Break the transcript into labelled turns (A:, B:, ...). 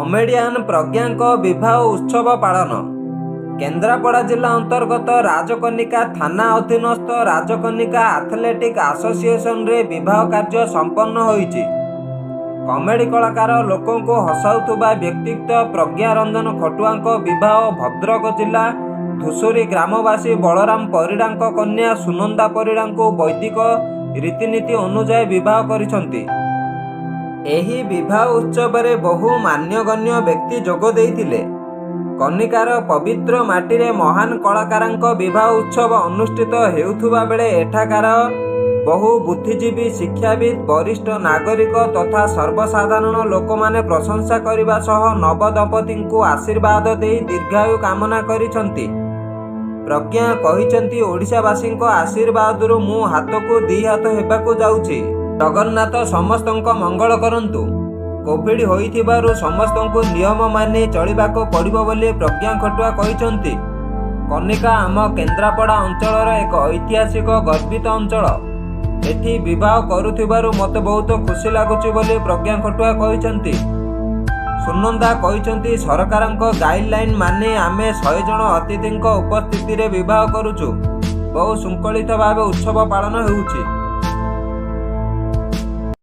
A: Comedian ପ୍ରଜ୍ଞାଙ୍କ ବିବାହ ଉତ୍ସବ ପାଳନ। କେନ୍ଦ୍ରାପଡ଼ା ଜିଲ୍ଲା ଅନ୍ତର୍ଗତ ରାଜକନିକା ଥାନା ଅଧୀନସ୍ଥ ରାଜକନିକା ଆଥଲେଟିକ୍ ଆସୋସିଏସନରେ ବିବାହ କାର୍ଯ୍ୟ ସମ୍ପନ୍ନ ହୋଇଛି। କମେଡି କଳାକାର, ଲୋକଙ୍କୁ ହସାଉଥିବା ବ୍ୟକ୍ତିତ୍ୱ ପ୍ରଜ୍ଞା ରଞ୍ଜନ ଖଟୁଆଙ୍କ ବିବାହ ଭଦ୍ରକ ଜିଲ୍ଲା ଧୂସୁରୀ ଗ୍ରାମବାସୀ ବଳରାମ ପରିଡ଼ାଙ୍କ କନ୍ୟା ସୁନନ୍ଦା ପରିଡ଼ାଙ୍କୁ ବୈଦିକ ରୀତିନୀତି ଅନୁଯାୟୀ ବିବାହ କରିଛନ୍ତି। ଏହି ବିବାହ ଉତ୍ସବରେ ବହୁ ମାନ୍ୟଗଣ୍ୟ ବ୍ୟକ୍ତି ଯୋଗ ଦେଇଥିଲେ। କନିକାର ପବିତ୍ର ମାଟିରେ ମହାନ କଳାକାରଙ୍କ ବିବାହ ଉତ୍ସବ ଅନୁଷ୍ଠିତ ହେଉଥିବା ବେଳେ ଏଠାକାର ବହୁ ବୁଦ୍ଧିଜୀବୀ, ଶିକ୍ଷାବିତ୍, ବରିଷ୍ଠ ନାଗରିକ ତଥା ସର୍ବସାଧାରଣ ଲୋକମାନେ ପ୍ରଶଂସା କରିବା ସହ ନବଦମ୍ପତିଙ୍କୁ ଆଶୀର୍ବାଦ ଦେଇ ଦୀର୍ଘାୟୁ କାମନା କରିଛନ୍ତି। ପ୍ରଜ୍ଞା କହିଛନ୍ତି, ଓଡ଼ିଶାବାସୀଙ୍କ ଆଶୀର୍ବାଦରୁ ମୁଁ ହାତକୁ ଦି ହାତ ହେବାକୁ ଯାଉଛି। ଜଗନ୍ନାଥ ସମସ୍ତଙ୍କ ମଙ୍ଗଳ କରନ୍ତୁ। କୋଭିଡ ହୋଇଥିବାରୁ ସମସ୍ତଙ୍କୁ ନିୟମ ମାନି ଚଳିବାକୁ ପଡ଼ିବ ବୋଲି ପ୍ରଜ୍ଞା ଖଟୁଆ କହିଛନ୍ତି। କନିକା ଆମ କେନ୍ଦ୍ରାପଡ଼ା ଅଞ୍ଚଳର ଏକ ଐତିହାସିକ ଗର୍ବିତ ଅଞ୍ଚଳ। ଏଠି ବିବାହ କରୁଥିବାରୁ ମୋତେ ବହୁତ ଖୁସି ଲାଗୁଛି ବୋଲି ପ୍ରଜ୍ଞା ଖଟୁଆ କହିଛନ୍ତି। ସୁନନ୍ଦା କହିଛନ୍ତି, ସରକାରଙ୍କ ଗାଇଡଲାଇନ୍ ମାନି ଆମେ 100 ଜଣ ଅତିଥିଙ୍କ ଉପସ୍ଥିତିରେ ବିବାହ କରୁଛୁ। ବହୁ ଶୃଙ୍ଖଳିତ ଭାବେ ଉତ୍ସବ ପାଳନ ହେଉଛି।